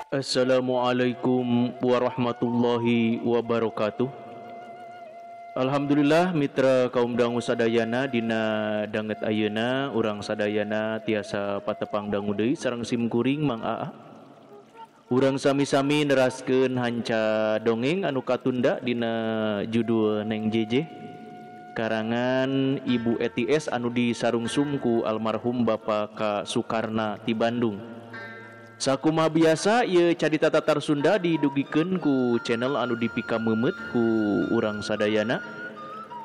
Assalamualaikum warahmatullahi wabarakatuh. Alhamdulillah mitra kaum dangu sadayana dina danget ayeuna urang sadayana tiasa patepang dangu deui sareng sim kuring Mang Aa. Urang sami-sami neraskeun hanca dongeng anu katunda dina judul Neng Jeje karangan Ibu ETS anu disarungsum ku almarhum Bapak K. Sukarna ti Bandung. Sakumaha biasa ieu carita tatar Sunda didugikeun ku channel anu dipikameumeuet ku urang sadayana.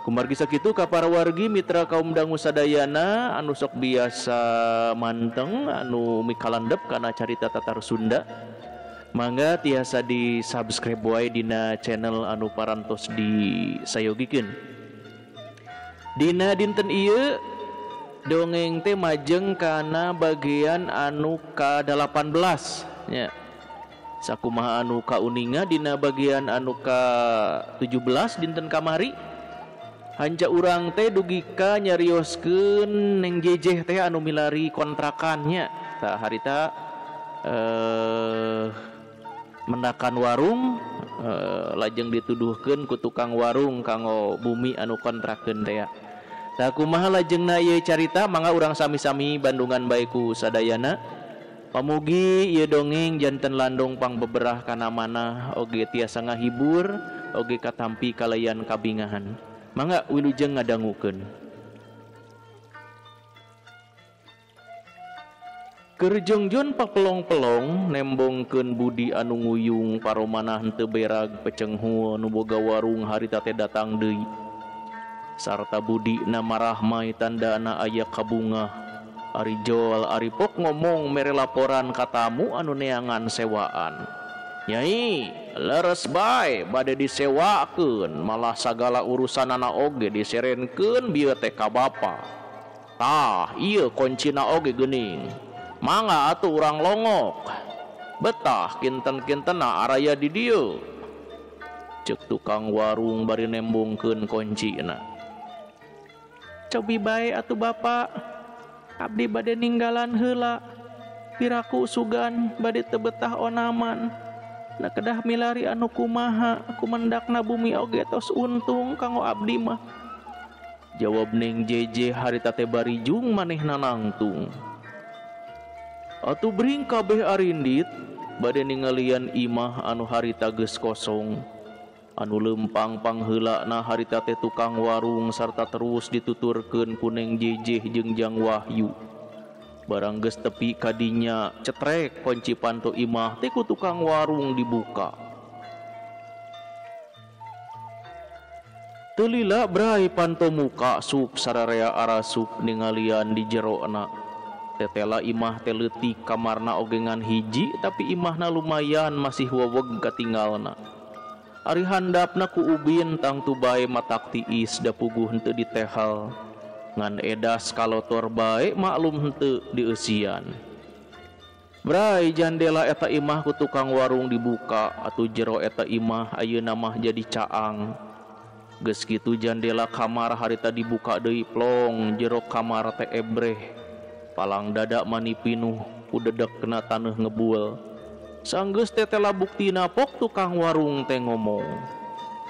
Kumargi sakitu ka para wargi mitra kaum dangu sadayana anu sok biasa manteng anu mikalandep kana carita tatar Sunda. Mangga tiasa di subscribe wae dina channel anu parantos disayogikeun. Dina dinten ieu dongeng teh majeng kana bagian anu ka-18 nya. Sakumaha anu kauninga dina bagian anu ka-17 dinten kamari hanca urang teh dugi ka nyarioskeun Neng Jejeh teh anu milari kontrakan nya. Tah harita mendakan warung lajeng dituduhkeun ku tukang warung kanggo bumi anu kontrakeun teh. Tah kumaha lajengna ieu carita mangga urang sami-sami bandungan bae ku sadayana. Pamugi ieu dongeng janten landong pangbeberah kana manah oge tiasa ngahibur oge katampi kalayan kabingahan. Mangga wilujeng ngadangukeun. Keur jongjon papelong-pelong nembongkeun budi anu nguyung paromanah henteu berag pecenghul nu boga warung harita teh datang deui. Sarta budi nama rahmai tandana aya kabungah. Ari jol ari pok ngomong mere laporan katamu anu neangan sewaan. Nyai leres bae bade disewakeun malah sagala urusanana oge diserenkeun bieu teh ka bapa. Tah ieu kuncina oge geuning. Mangga atuh urang longok. Betah kinten-kintena araya di dieu. Ceuk tukang warung bari nembongkeun kuncina. Cobi bae atuh bapak, abdi bade ninggalan heula, piraku sugan bade teu betah onaman. Na kedah milari anu kumaha, kumendakna bumi oge tos untung kanggo abdi mah. Jawab Neng Jeje harita teh barijung manehna nangtung. Atuh bring kabeh arindit bade ningalian imah anu harita geus kosong. Anu lempang pangheulana harita teh tukang warung sarta terus dituturkeun ku Neng Jejeh jeung Jang Wahyu. Barang geus tepi kadinya cetrek kunci panto imah teh ku tukang warung dibuka. Teu lila bray panto muka sup sararea arasup ningalian di jerona. Tetela imah teh leutik kamarna oge ngan hiji tapi imahna lumayan masih weweg katinggalna. Ari handapna ku ubin tangtu bae matak tiis da puguh henteu ditehal. Ngan edas kalotor bae maklum henteu dieusian. Bray jandela eta imah ku tukang warung dibuka atuh jero eta imah ayeuna mah jadi caang. Geus kitu jandela kamar harita dibuka deui plong jero kamar teh ebreh. Palang dada mani pinuh ku dedekna taneuh ngebul. Sanggeus tetela buktina pok tukang warung teh ngomong.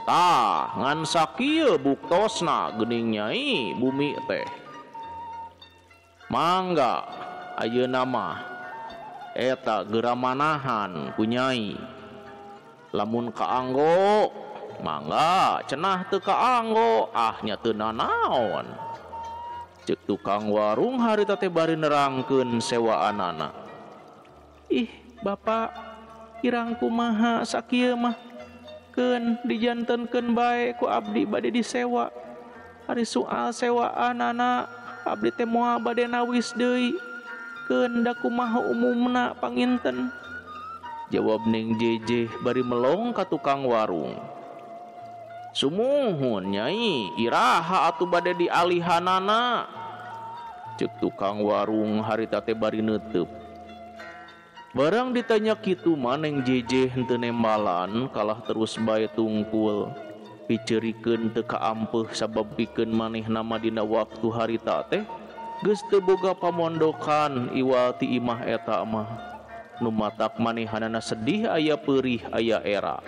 Tah ngan sakieu buktosna geuning nyai bumi teh. Mangga ayeuna mah eta geura manahan ku nyai. Lamun kaanggo mangga cenah teu kaanggo ah nya teu nanaon. Ceuk tukang warung harita teh bari nerangkeun sewaanana. Ih bapak kirang kumaha sakieu mah keun dijantenkeun bae ku abdi bade disewa. Ari soal sewaanana abdi teh moal bade nawis deui. Keun da kumaha umumna panginten. Jawab Neng Jejeh bari melong ka tukang warung. Sumuhun nyai iraha atuh bade dialihanana. Ceuk tukang warung harita teh bari neuteub. Barang ditanya kitu mah Neng Jejeh henteu nembalan kalah terus bae tungkul. Piceurikeun teu kaampeuh sabab pikeun manehna mah dina waktu harita teh geus teu boga pamondokan iwal ti imah eta mah. Nu matak manehanana sedih aya peurih aya era.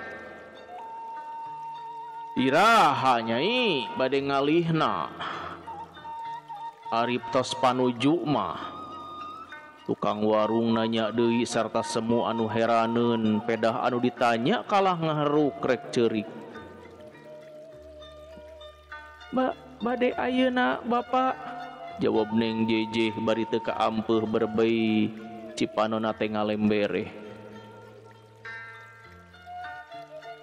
Iraha nyai bade ngalihna. Arif tos panuju mah. Tukang warung nanya deui sarta semu anu heraneun pedah anu ditanya kalah ngaheruk rek ceurik. Bade ayeuna Bapak, jawab Neng Jejeh bari teu kaampeuh berbei cipanona teh ngalembereh.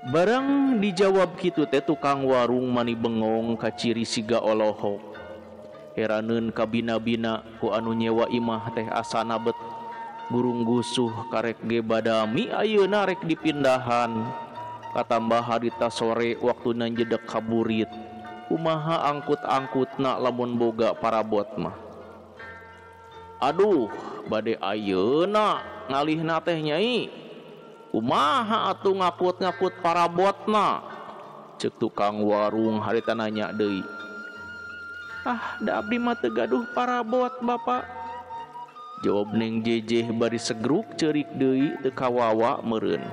Barang dijawab kitu teh tukang warung mani bengong kaciri siga olohok. Heraneun kabina-bina ku anu nyewa imah teh asana bet gurung gusuh karek ge badami ayeuna rek dipindahan. Katambah harita sore waktuna jedek kaburit. Kumaha angkut-angkutna lamun boga parabot mah. Aduh, bade ayeuna ngalihna teh nyai. Kumaha atuh ngaput-ngaput parabotna? Ceuk tukang warung harita nanya deui. Ah, da abdi mah teu gaduh parabot, Bapak. Jawab Neng Jejeh bari segruk ceurik deui teu kawawa meureun.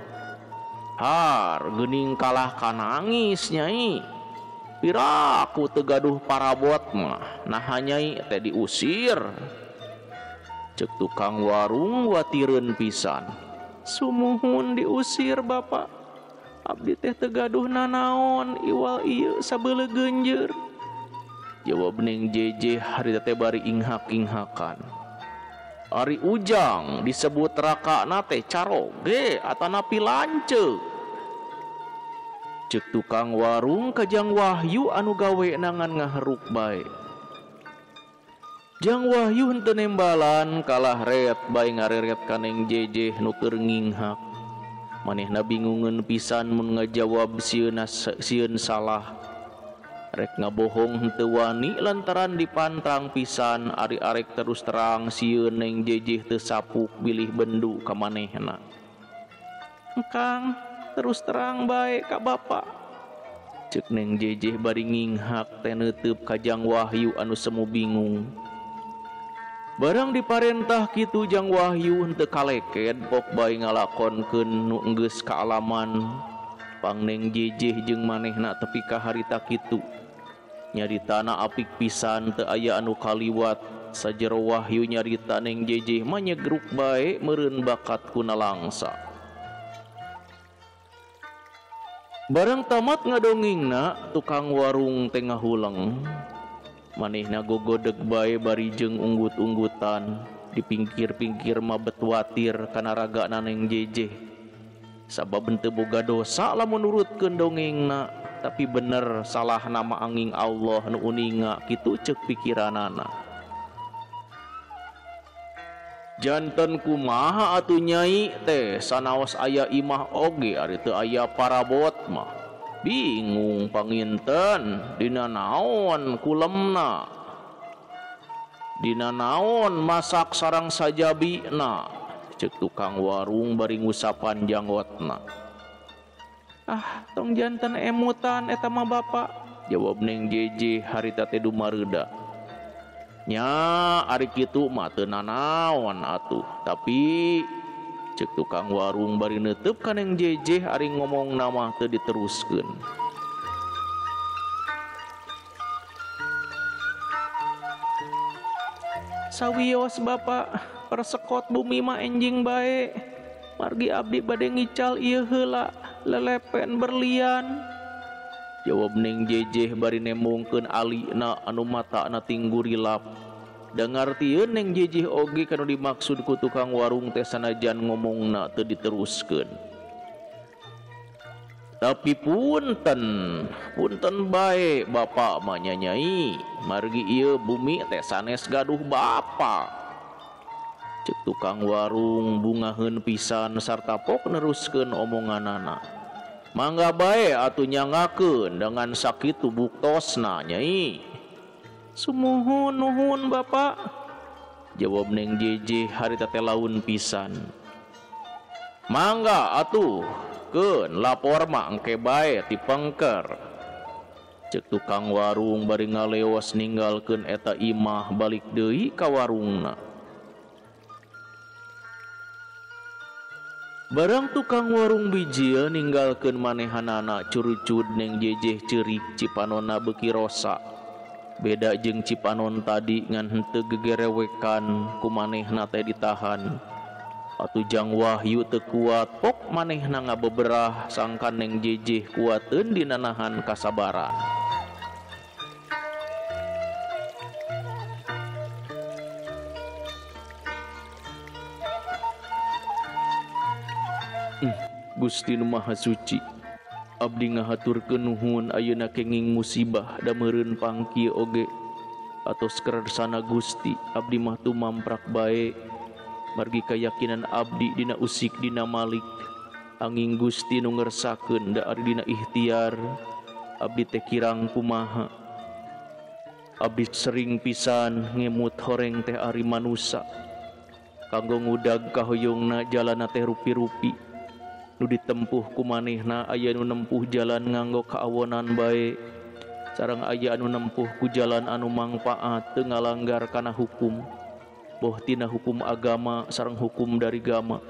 Har, geuning kalah ka nangis nyai. Piraku teu gaduh parabot mah, naha nyai teh diusir. Ceuk tukang warung watireun pisan. Sumuhun diusir, Bapak. Abdi teh teu gaduh nanaon iwal ieu sabeuleuh genjeur. Jawab Neng Jejeh harita teh bari inghak-inghakan. Ari Ujang disebut rakana teh caroge atanapi lanceuk. Ceuk tukang warung ka Jang Wahyu anu gawe nangan ngaheruk bae. Jang Wahyu henteu nembalan kalah ret bae ngareret ka Neng Jejeh nu keur nginghak. Manehna bingungeun pisan mun ngajawab sieun salah. Rek ngabohong henteu wani lantaran dipantang pisan ari arek terus terang sieun Neng Jejeh teu sapuk bilih bendu ka manehna. Kang, terus terang bae ka Bapak. Ceuk Neng Jejeh bari nginghak teh neuteub ka Jang Wahyu anu semu bingung. Barang diparentah kitu Jang Wahyu henteu kaleked pok bae ngalakonkeun nu enggeus kaalaman. Pang Neng Jejeh jeung manehna tepi ka harita kitu. Nyaritana apik pisan teu aya anu kaliwat. Sajero Wahyu nyarita Neng Jejeh mah nyegruk bae meureun bakat kuna langsa. Barang tamat ngadongengna tukang warung teh ngahuleng. Manehna gogodeg bae bari jeung unggut-unggutan. Di pinggir-pinggir mah bet watir kana ragana Neng Jejeh. Sabab henteu boga dosa lamun nurutkeun dongengna, tapi bener salah nama angin Allah nu uninga kitu ceuk pikiranana. Janten kumaha atuh nyai teh sanaos aya imah oge ari teu aya parabot mah. Bingung panginten dina naon kulemna. Dina naon masak sarang sajabina. Ceuk tukang warung bari ngusapan janggotna. Ah, tong janten emutan eta mah Bapak, jawab Neng Jejeh harita teh dumareuda. Nya ari kitu mah teu nanaon atuh, tapi ceuk tukang warung bari neuteub ka Neng Jejeh ari ngomongna mah teu diteruskeun. Sawios Bapak, persekot bumi mah enjing bae. Margi abdi bade ngical ieu heula lelepen berlian. Jawab Neng Jejeh bari nembongkeun alina anu matana tinggurilap. Da ngartieun Neng Jejeh oge kanu dimaksud ku tukang warung teh sanajan ngomongna teu diteruskeun. Tapi punten, punten bae Bapak mah nyanyai, margi ieu bumi teh sanes gaduh Bapak. Ceuk tukang warung bungaheun pisan sarta pok neruskeun omonganana. Mangga bae atuh nyangakeun dengan sakitu buktosna nyai. Sumuhun nuhun Bapak, jawab Neng Jejeh harita teh laun pisan. Mangga atuh keun lapor mah engke bae ti pengker. Ceuk tukang warung bari ngaleos ninggalkeun eta imah balik deui ka warungna. Barang tukang warung bijil ninggalkeun manehanana curucud Neng Jejeh ceurik cipanonna beuki rosa. Beda jeung cipanon tadi ngan henteu gegerewekan ku manehna teh ditahan. Atuh Jang Wahyu teu kuat pok manehna ngabeberah sangkan Neng Jejeh kuateun dina nahan kasabaran. Gusti Nu Maha Suci, abdi ngahaturkeun nuhun ayeuna kenging musibah da meureun pangkieu oge. Atos kersana Gusti, abdi mah tumamprak bae. Margi kayakinan abdi dina usik dina malik. Anging Gusti nu ngersakeun da ari dina ikhtiar, abdi teh kirang kumaha. Abdi sering pisan ngemut horeng teh ari manusa. Kanggo ngudag kahoyongna jalana teh rupi-rupi. Nu ditempuh ku manehna aya nu nempuh jalan nganggo kaawonan bae. Sareng aya anu nempuh ku jalan anu mangpaat teu ngalanggar kana hukum. Boh tina hukum agama sareng hukum dari gama.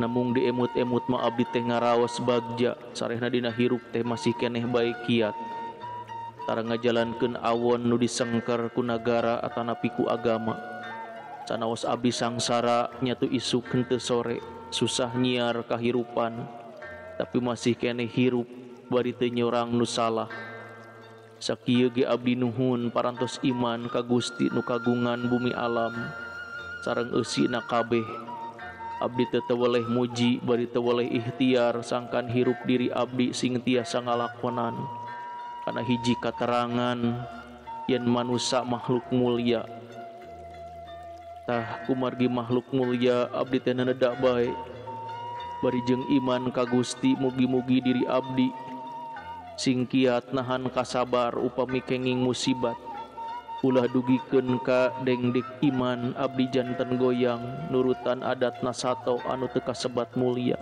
Namung diemut-emut mah abdi teh ngaraos bagja sarehna dina hirup teh masih keneh bae kiat. Tara ngajalankeun awon nu disengker ku nagara atanapi ku agama. Sanaos abdi sangsara nyatu isuk henteu sore. Susah nyiar kahirupan tapi masih keneh hirup bari teu nyorang nu salah. Sakieu ge abdi nuhun parantos iman ka Gusti nu kagungan bumi alam sareng eusina kabeh. Abdi teu teweleh muji bari teu weleh ikhtiar sangkan hirup diri abdi sing tiasa ngalakonan kana hiji katerangan yen manusa makhluk mulia. Tah kumargi makhluk mulia abdi teh nenedak bae. Bari jeung iman ka Gusti mugi-mugi diri abdi sing kiat nahan kasabar upami kenging musibat. Ulah dugikeun ka dengdek iman abdi janten goyang nurutan adat nasato anu teu kasebat mulia.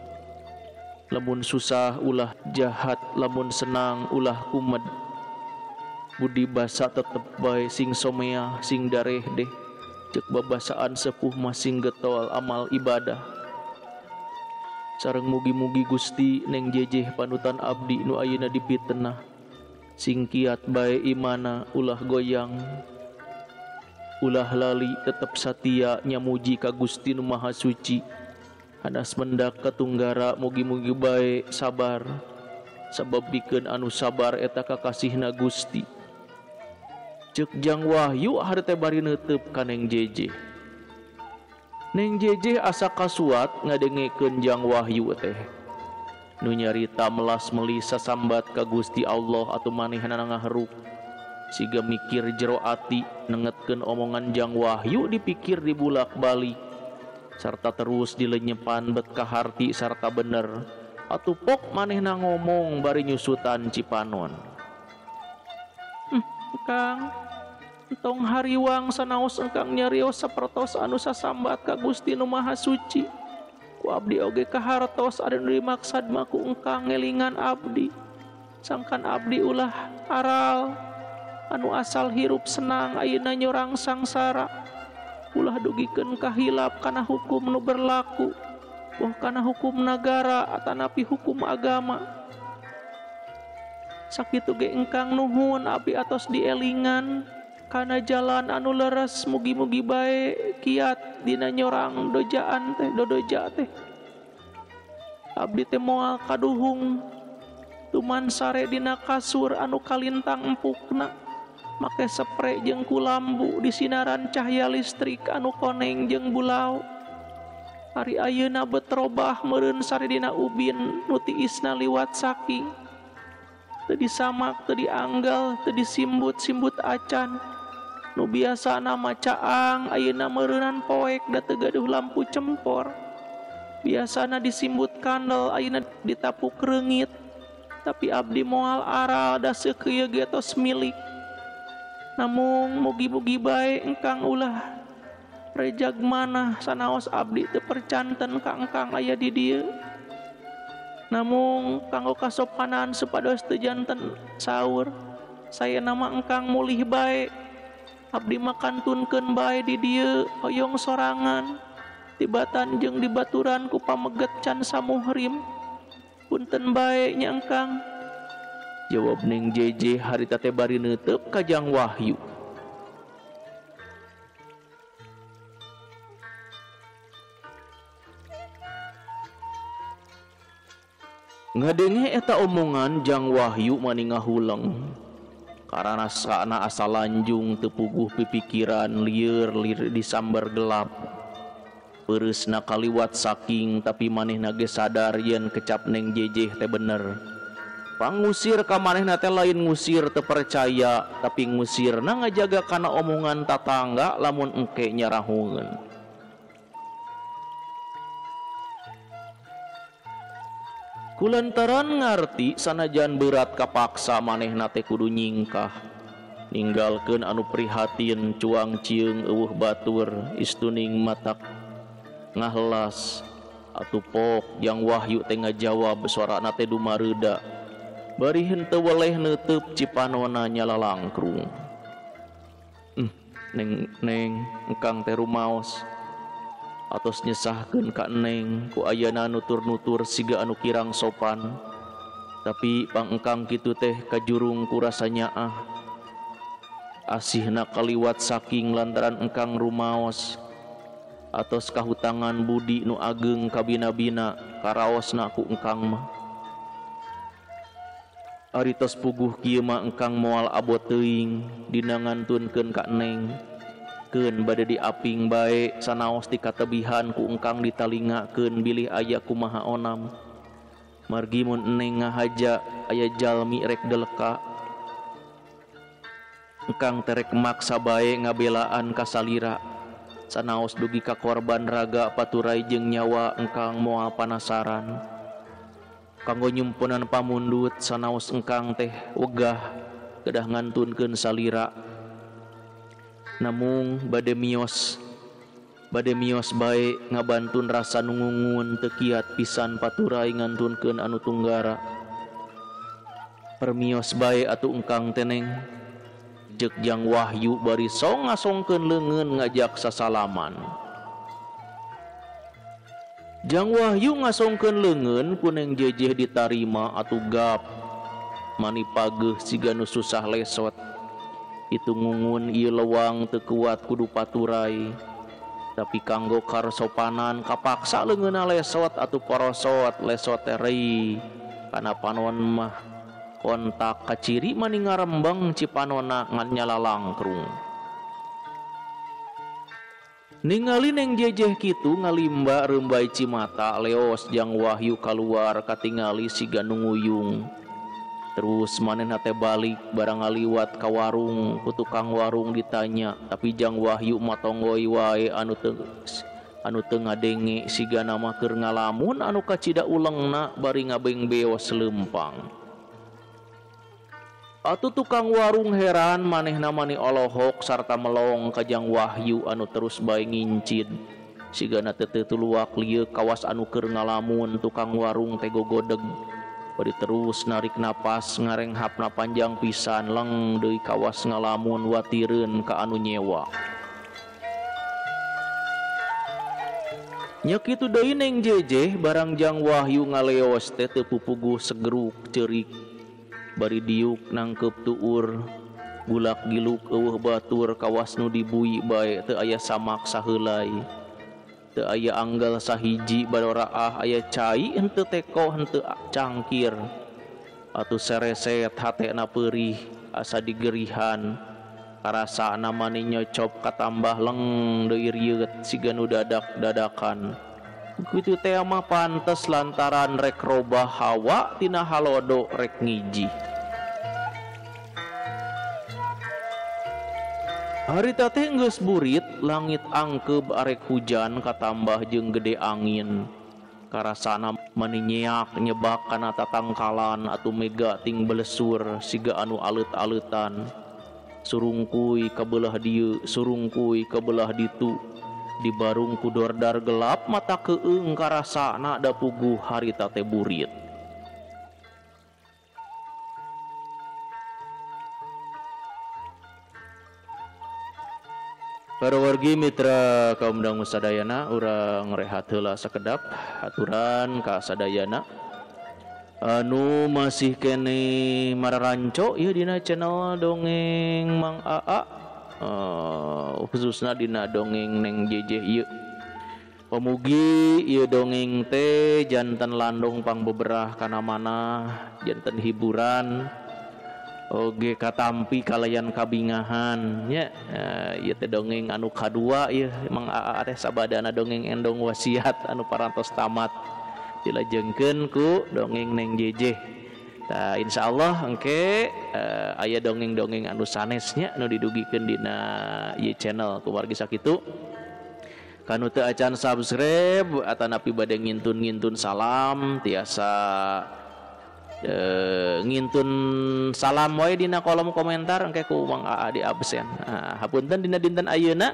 Lamun susah ulah jahat, lamun senang ulah kumed. Budi basa tetep bae sing someah sing dareh deh. Cek babasaan sepuh masing getol amal ibadah. Sareng mugi-mugi Gusti Neng Jejeh panutan abdi nu ayeuna dipitenah. Sing kiat bae imana ulah goyang. Ulah lali tetep satia nyamuji ka Gusti nu Maha Suci. Hanas mendak katunggara mugi-mugi bae sabar. Sabab pikeun anu sabar eta kakasihna Gusti. Cek Jang Wahyu hari teh bari neuteub ka Neng Jejeh. Neng Jejeh asa kasuat ngadengekeun Jang Wahyu teh. Nu nyarita melas meuli sasambat ka Gusti Allah atuh manehna ngaheruk. Siga mikir jero ati nengetkeun omongan Jang Wahyu dipikir dibulak-balik sarta terus dilenyepan bet kaharti sarta bener. Atuh pok manehna ngomong bari nyusutan cipanon. Kang, entong hariwang sanaos engkang nyarios sapertos anu sasambat ka Gusti Nu Maha Suci. Ku abdi oge kahartos ari nu dimaksad mah ku engkang ngelingan abdi. Sangkan abdi ulah aral anu asal hirup senang ayeuna nyorang sangsara. Ulah dugikeun kahilap kana hukum nu berlaku, boh kana hukum nagara atanapi hukum agama. Sakitu ge engkang nuhun abdi atos dielingan kana jalan anu leres mugi-mugi bae kiat dina nyorang dojaan teh dodoja teh. Abdi teh moal kaduhung tuman sare dina kasur anu kalintang empukna make sepre jeung kulambu di sinaran cahaya listrik anu koneng jeung bulau. Ari ayeuna bet robah meureun sare dina ubin nu tiisna liwat saking. Teu disamak, teu dianggal, teu disimbut-simbut acan. Nu biasana mah caang, ayeuna meureunan poek da teu gaduh lampu cempor. Biasana disimbut kandel, ayeuna ditapuk reungit. Tapi abdi moal aral da seukeuyeu ge tos milik. Namung mugi-mugi bae engkang ulah rejag manah sanaos abdi teu percanten ka engkang aya di dieu. Namung kanggo kasopanan supados teu janten saur, saya nama engkang mulih bae. Abdi mah kantunkeun bae di dieu hoyong sorangan. Tibatan jeung dibaturan ku pameget can samuhrim. Punten bae nya engkang. Jawab Neng Jeje harita teh bari neuteup ka Jang Wahyu. Ngadenge eta omongan Jang Wahyu mani ngahuleng. Karana sana asa lanjung teu puguh pipikiran lieur lir disambar gelap. Peureusna kaliwat saking tapi manehna ge sadar yen kecap Neng Jejeh teh bener. Pangusir ka manehna teh lain ngusir teu percaya, tapi ngusirna ngajaga kana omongan tatangga lamun engke nyarahungeun. Kulantaran ngarti sanajan berat kapaksa manehna teh kudu nyingkah. Ninggalkeun anu prihatin cuang cieung eueuh batur istuning matak ngahlas. Atuh pok Jang Wahyu teh ngajawab sorana teh dumareuda. Bari henteu weleh neuteub cipanona nyalalangkrung. Neng neng engkang teh rumaos. Atos nyesahkeun ka neng ku ayana nutur-nutur siga anu kirang sopan. Tapi pangengkang kitu teh kajurung ku rasa nyaah. Asihna kaliwat saking lantaran engkang rumaos. Atos kahutangan budi nu ageng kabina-bina karaosna ku engkang mah. Ari tos puguh kieu mah engkang moal abot teuing dina ngantunkeun ka neng. Keun bade diaping bae sanaos ti katebihan ku engkang ditalingakeun bilih aya kumaha onam. Margi mun neng ngahaja aya jalmi rek deleka. Engkang terek maksa bae ngabelaan ka salira. Sanaos dugi ka korban raga paturai jeung nyawa engkang moal panasaran. Kanggo nyumpunan pamundut sanaos engkang teh wegah kedah ngantunkeun salira. Namung bade mios bae ngabantun rasa nungungun teu kiat pisan paturai ngantunkeun anu tunggara. Permios bae atuh engkang teneng. Jeung Jang Wahyu bari song ngasongkeun leungeun ngajak sasalaman. Jang Wahyu ngasongkeun leungeun ku Neng Jejeh ditarima atuh gap. Mani pageuh siga nu susah lesot. Itu ngungun ieu lewang teu kuat kudu paturai. Tapi kanggo karsopanan kapaksa leungeunna lesot atuh porosot lesot teh rei. Kana panon mah kontak kaciri mani ngarembeng cipanona ngan nyalalangkrung. Ningali Neng Jejeh kitu ngalimba reumbai cimata leos Jang Wahyu kaluar katingali siga nu nguyung. Terus manehna teh balik barang ngaliwat ka warung ku tukang warung ditanya, tapi Jang Wahyu mah tonggoi wae anu teu ngadenge siga nama keur ngalamun anu kacida ulengna bari ngabengbeos leumpang. Atuh tukang warung heran manehna mani olohok sarta melong ka Jang Wahyu anu terus bae ngincid. Sigana teu tuluak lieu kawas anu keur ngalamun tukang warung teh gogodeg. Bari terus narik napas ngarenghapna panjang pisan leng deui kawas ngalamun watireun ka anu nyewa. Nya kitu deui Neng Jejeh barang Jang Wahyu ngaleos teh teu pupuguh segeruk ceurik. Bari diuk nangkep tuur gulak giluk eueuh batur kawas nu dibui bae teu aya samak saheulai. Teu aya anggal sahiji baroraah aya cai henteu teko henteu cangkir. Atuh sereset hatena peurih asa digerihan. Karasana mani nyocop katambah leng deui rieut siga nu dadak-dadakan. Kitu teh mah pantes lantaran rek robah hawa tina halodo rek ngiji. Harita teh geus burit, langit angkeub arek hujan katambah jeung gede angin. Karasana mani nyeak nyebak kana tatangkalan atuh mega ting belesur siga anu aleut-aleutan. Surungkuy ka beulah dieu, surungkuy ka beulah ditu. Di barung ku dordar gelap mata keung karasana da puguh harita teh burit. Para wargi mitra kaum dangu sadayana, urang rehat heula sakedap aturan ka sadayana anu masih kene mararanco ieu dina channel dongeng Mang Aa, khususna dina dongeng Neng Jeje ieu. Pamugi ieu dongeng teh janten landong pangbeberah kana manah, janten hiburan oge katampi kalayan kabingahan nya. Ieu teh dongeng anu kadua ieu Mang Aa teh sabadana dongeng endong wasiat anu parantos tamat dilajengkeun ku dongeng Neng Jeje. Tah insyaallah engke aya dongeng-dongeng anu sanesnya anu didugikeun dina ieu channel ku wargi sakitu. Kanu teu acan subscribe atanapi bade ngintun-ngintun salam tiasa ngintun salam wae dina kolom komentar engke ku Mang Aa di absen. Nah, hapunten dina dinten ayeuna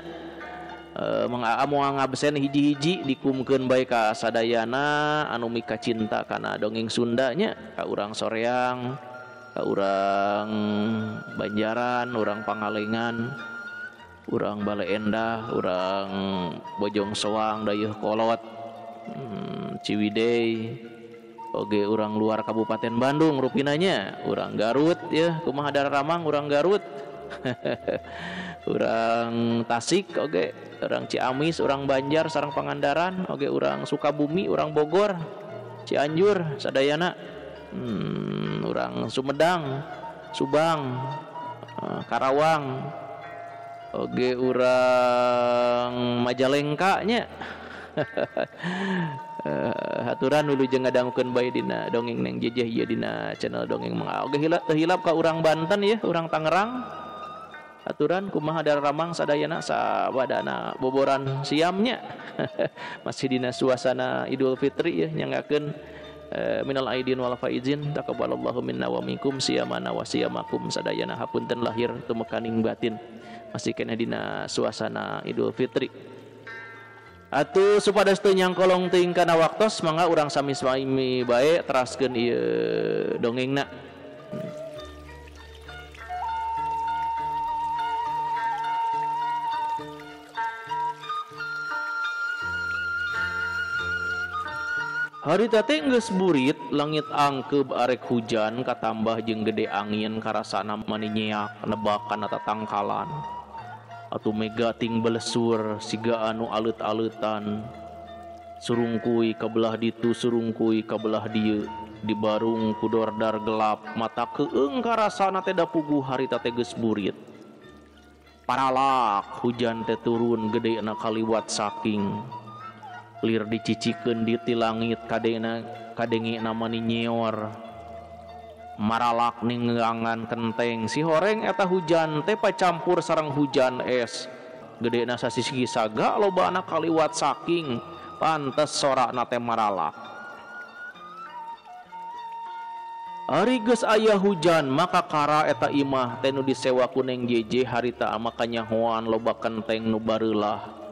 Mang Aa moal ngabsen hiji-hiji dikumkeun bae ka sadayana anu mika cinta kana dongeng Sunda nya, ka urang Soreang, ka urang Banjaran, urang Pangalengan, urang Bale Endah, urang Bojong Soang, Dayeuh Kolot, Ciwidey, oge urang luar Kabupaten Bandung rupinanya, urang Garut ya, kumaha daramang urang Garut. Urang Tasik oge, urang Ciamis, urang Banjar, sareng Pangandaran, oge urang Sukabumi, urang Bogor, Cianjur, sadayana, urang Sumedang, Subang, Karawang, oge urang Majalengka nya. Haturan wilujeng ngadangukeun bae dina dongeng Neng Jeje ieu dina channel dongeng Mang Aa. Oge teu hilap ka urang Banten ya, urang Tangerang. Aturan kumaha daramang sadayana sabadana boboran siamnya. Masih dina suasana Idul Fitri ya, nyanggakeun minal aidin wal faizin, taqabbalallahu minna wa minkum siyamana wa siyamakum sadayana, hapunten lahir tumekaning batin. Masih keneh dina suasana Idul Fitri. Atuh supados teu nyangkolong teuing kana waktos, mangga urang sami-sami bae teraskeun ieu dongengna. Harita teh geus burit, langit angkeub arek hujan katambah jeung gede angin karasana mani nyeak nebak kana tatangkalan. Atuh mega ting belesur siga anu alet-aleutan. Surungkuy ka belah ditu, surungkuy ka belah dieu, dibarung ku dordar gelap, mata keung karasana teh da puguh harita teh geus burit. Paralak hujan teh turun gedena kaliwat saking. Lir dicicikeun di ti langit kadena kadenge mani nyeor. Maralak ninggangan kenteng si horeng eta hujan teh pacampur sareng hujan es. Gedena sasisigi saga lobana kaliwat saking, pantes sorakna teh maralak. Ari geus aya hujan maka kara eta imah teh nu disewa ku Neng Jeje harita maka nyahoan loba kenteng nu bareulah.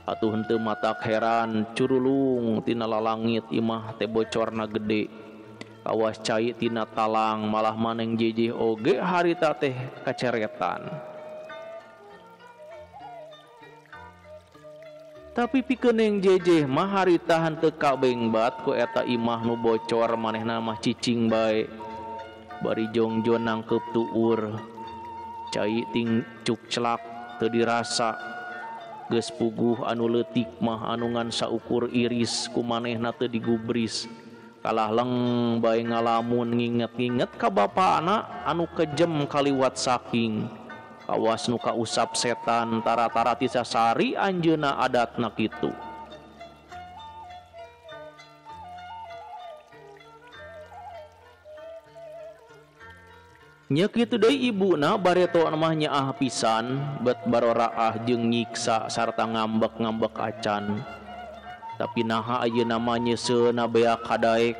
Atuh henteu matak heran curulung tina lalangit imah teh bocorna gede. Kawas cai tina talang malah maneng Jeje oge harita teh kaceretan. Tapi pikeun Neng Jeje mah harita henteu kabengbat ku eta imah nu bocor, manehna mah cicing bae. Bari jongjon nangkeup tuur. Cai ting cukclak teu dirasa. Geus puguh anu leutik mah anu ngan saukur iris ku manehna teu digubris. Kalah leng bae ngalamun nginget-nginget ka bapana anu kejem kaliwat saking. Kawas nu kausap setan tara-tara ti sasari anjeunna adatna kitu. Nya kitu deui ibuna bareto mah nyaah pisan bet baroraah jeung nyiksa sarta ngambek-ngambek acan. Tapi naha ayeuna mah nyeuseuna beak kadaek.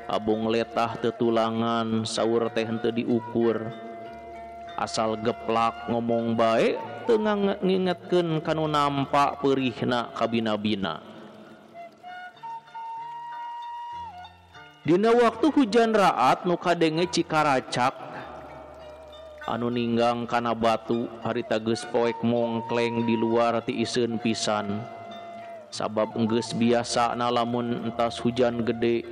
Abong letah tetulangan saur teh henteu diukur. Asal geplak ngomong bae teu ngingetkeun kanu nampak peurihna kabina-bina. Dina waktu hujan raat nu kadenge cikaracak Anu ninggang kana batu harita geus poek mongkleng di luar ti iseun pisan. Sabab geus biasa na lamun entas hujan gede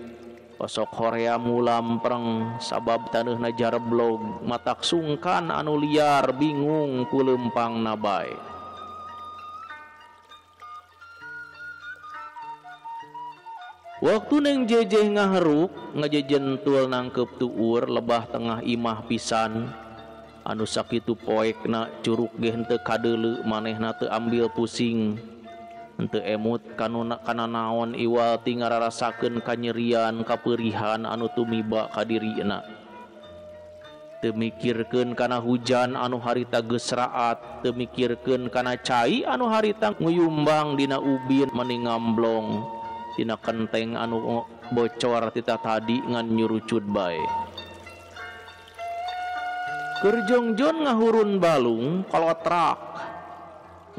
osok horea mulampreng sabab taneuhna jareblog matak sungkan anu liar bingung ku leumpangna bae. Waktu Neng Jejeh ngaheruk ngajejentul nangkep tuur lebah tengah imah pisan anu sakitu poekna curug ge henteu kadeuleu manehna teu ambil pusing henteu emut kana naon iwal ti ngararasakeun kanyerian kapeurihan anu tumiba ka dirina teu mikirkeun kana hujan anu harita geus raat teu mikirkeun kana cai anu harita nguyumbang dina ubin meni ngamblong tina kenteng anu bocor tita tadi ngan nyurucut bae. Keur Jongjon ngahurun balung kolotrak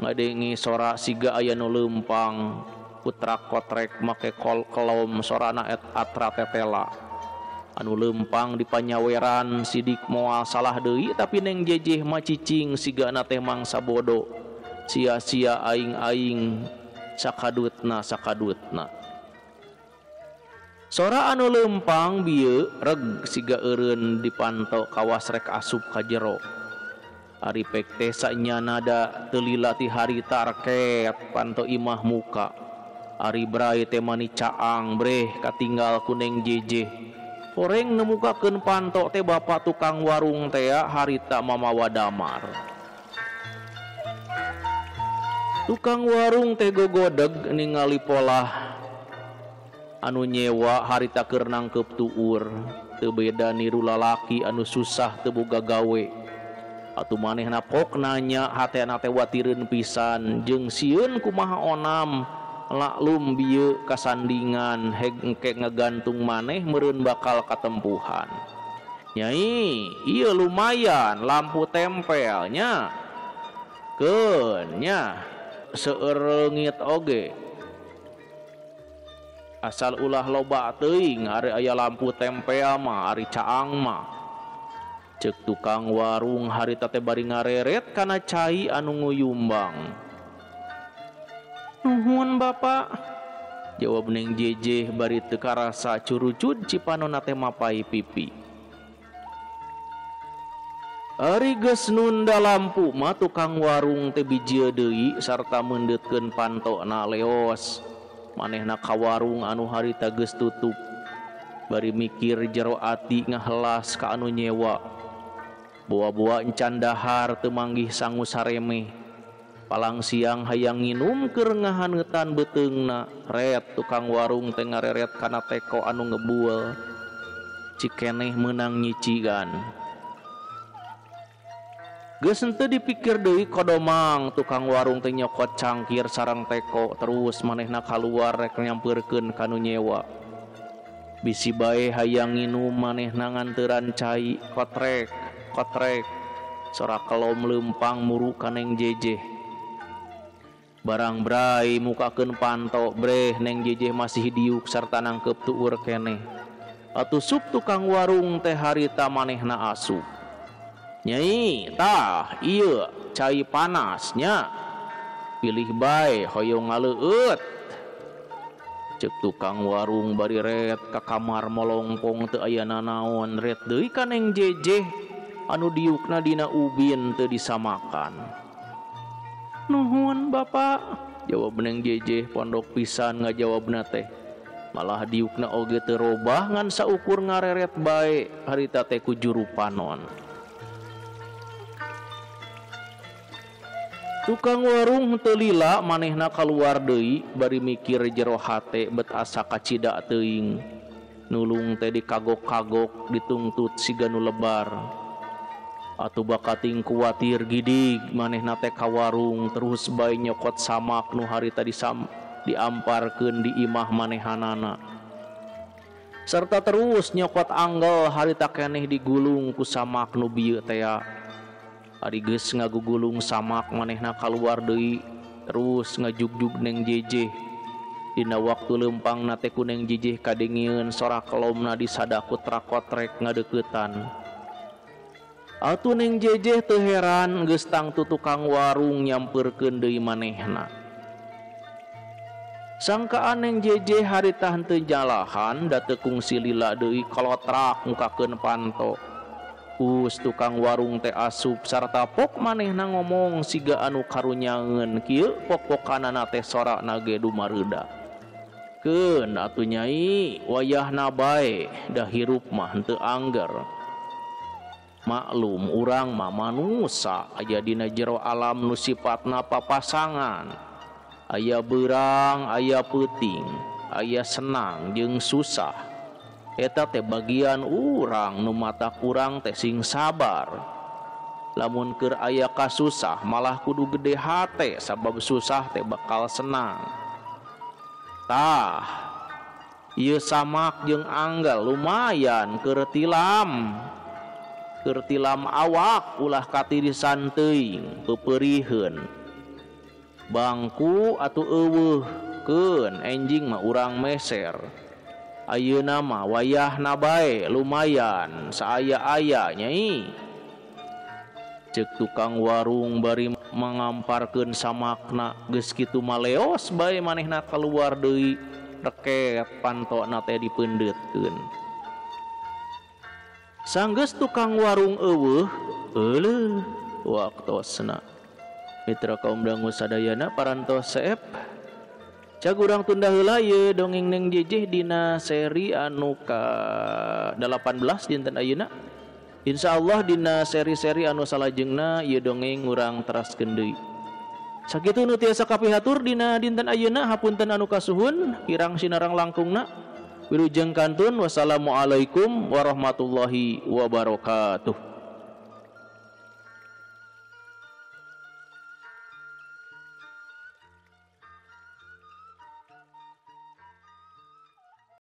ngadengi sora siga aya nu leumpang putrak kotrek make kol kelom sorana et atra tetela anu leumpang di panyaweran sidik moal salah deui tapi Neng Jejeh mah cicing sigana teh mangsa bodo sia-sia aing-aing sakadutna sakadutna. Sora anu leumpang bieu reg siga eureun dipanto kawas rek asup ka jero. Ari pek teh sanyana da teu lila ti harita reket panto imah muka. Ari bray teh mani caang breh katinggal ku Neng Jejeh. Horeng nemukakeun panto teh bapak tukang warung tea harita mamawa damar. Tukang warung teh gogodeg ningali polah anu nyewa harita keur nangkep tuur teu beda niru lalaki anu susah teu boga gawe. Atuh manehna pok nanya hatena teh watireun pisan jeung sieun kumaha onam laklum bieu kasandingan heg engke ngagantung maneh meureun bakal katempuhan. Nyai, ieu lumayan lampu tempelnya. Keun nya seueur reungit oge. Asal ulah loba teuing ari aya lampu tempel mah ari caang mah. Ceuk tukang warung harita teh bari ngareret kana cai anu nguyumbang. Nuhun bapak, jawab Neng Jejeh bari teu karasa curucud cipanona teh mapai pipi. Ari geus nunda lampu mah tukang warung teh bijieun deui sarta meundeutkeun pantona leos. Manehna ka warung anu harita geus tutup. Bari mikir jero ati ngahelas ka anu nyewa. Boa-boa encan dahar teu manggih sangu saremeh. Palang siang hayang nginum keur ngahaneutan beuteungna. Ret tukang warung teh ngareret kana teko anu ngebul. Cikeneh meunang nyicigan. Geus henteu dipikir deui kodomang tukang warung teh nyokot cangkir sareng teko terus manehna kaluar rek nyampeurkeun ka nu nyewa. Bisi bae hayang nginum manehna nganteran cai kotrek kotrek sora kelom leumpang muru ka Neng Jejeh. Barang bray mukakeun panto breh Neng Jejeh masih diuk sarta nangkep tuur keneh. Atuh sup tukang warung teh harita manehna asup. Nyai, tah ieu cai panasnya. Pilih bae hoyong ngaleueut. Ceuk tukang warung bari ret ka kamar molongpong teu aya nanaon ret deui ka Neng Jejeh anu diukna dina ubin teu disamakan. Nuhun bapak, jawab Neng Jejeh pondok pisan ngajawabna teh. Malah diukna oge teu robah ngan saukur ngareret bae harita teh ku juru panon. Tukang warung teu lila manehna kaluar deui bari mikir jero hate bet asa kacida teuing. Nulung teh dikagok-kagok ditungtut siga nu lebar. Atuh bakating kuatir gidig manehna teh ka warung terus bae nyokot samak nu harita diamparkeun di imah manehanana. Serta terus nyokot anggel harita keneh digulung ku samak nu bieu tea. Ari geus ngagugulung samak manehna kaluar deui terus ngajugjug Neng Jejeh. Dina waktu leumpangna teh ku Neng Jejeh kadengieun sora kelomna disada ku trakotrek ngadeuketan. Atuh Neng Jejeh teu heran geus tangtu tukang warung nyamperkeun deui manehna. Sangkaan Neng Jejeh harita henteu jalahan da teu kungsi lila deui kolotrak mukakeun panto. Us tukang warung teh asup sarta pok manehna ngomong siga anu karunyangeun kieu pok-pokanana teh sorana ge dumareuda. Keun atuh nyai wayahna bae da hirup mah henteu angger. Maklum urang mah manusa aya dina jero alam nu sipatna papasangan. Aya beurang, aya peuting, aya senang jeung susah. Eta teh bagian urang nu mata kurang teh sing sabar. Lamun keur aya kasusah malah kudu gede hate sabab susah teh bakal senang. Tah, ieu samak jeung anggal lumayan keur tilam. Keur tilam awak ulah katirisan teuing pepeuriheun. Bangku atuh eueuh keun enjing mah urang meser. Ayeuna mah wayahna bae lumayan saaya-aya nyai. Ceuk tukang warung bari mangamparkeun samakna geus kitu maleos bae manehna kaluar deui reket pantona teh dipeundeutkeun. Sanggeus tukang warung eueuh euleuh waktosna. Mitra kaum dangu sadayana parantos seep. Cag urang tunda heula ieu dongeng Neng Jejeh dina seri anu ka-18 dinten ayeuna. Insyaallah dina seri-seri anu salajengna ieu dongeng urang teraskeun deui. Sakitu nu tiasa kapihatur dina dinten ayeuna, hapunten anu kasuhun kirang sinarang langkungna. Wilujeng kantun, wassalamualaikum warahmatullahi wabarakatuh.